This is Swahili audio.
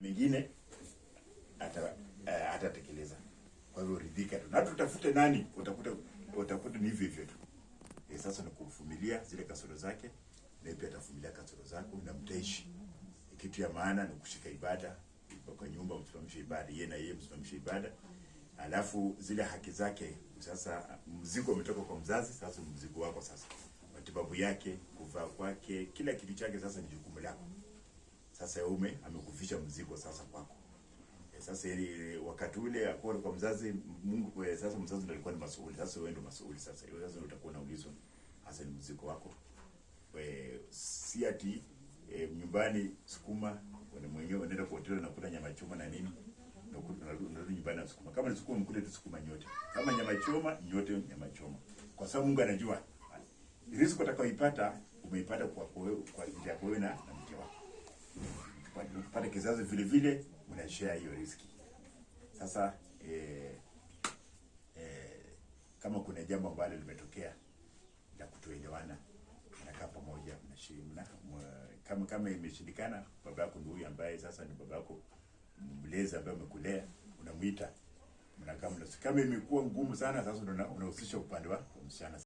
Mengine atatekeleza. Kwa hivyo ridhika tu, na tutafute nani, utakuta ni hivyo hivyo tu. Sasa ni kuvumilia zile kasoro zake, na pia atavumilia kasoro zako na mtaishi. Kitu ya maana ni kushika ibada kwa nyumba, msimamishe ibada, yeye na yeye msimamishe ibada, alafu zile haki zake. Sasa mzigo umetoka kwa mzazi, sasa mzigo wako sasa, matibabu yake, kuvaa kwake, kila kitu chake sasa ni jukumu lako. Sasa ume amekuvisha mzigo sasa kwako. Sasa ili wakati ule akuwa kwa mzazi Mungu, sasa mzazi ndiye alikuwa ni masuuli, sasa wewe ndio masuuli sasa. Hiyo sasa ndio utakuwa unaulizwa, hasa ni mzigo wako. Si ati nyumbani sukuma wewe mwenyewe unaenda kwa hoteli unakula nyama choma na nini, unarudi nyumbani na sukuma. Kama ni sukuma mkule tu sukuma nyote, kama nyama choma nyote nyama choma, kwa sababu Mungu anajua riziki utakayoipata umeipata kwa ajili yako wewe na mke wako. Ukipata kizazi vile vile mnashare hiyo riziki. Sasa kama kuna jambo ambalo limetokea la kutoelewana, mnakaa pamoja, mnashimna kama imeshindikana, baba yako ndio huyu ambaye sasa ni baba yako mlezi ambaye amekulea, unamuita, mnakaa mna. Kama imekuwa ngumu sana, sasa unahusisha upande wa msichana.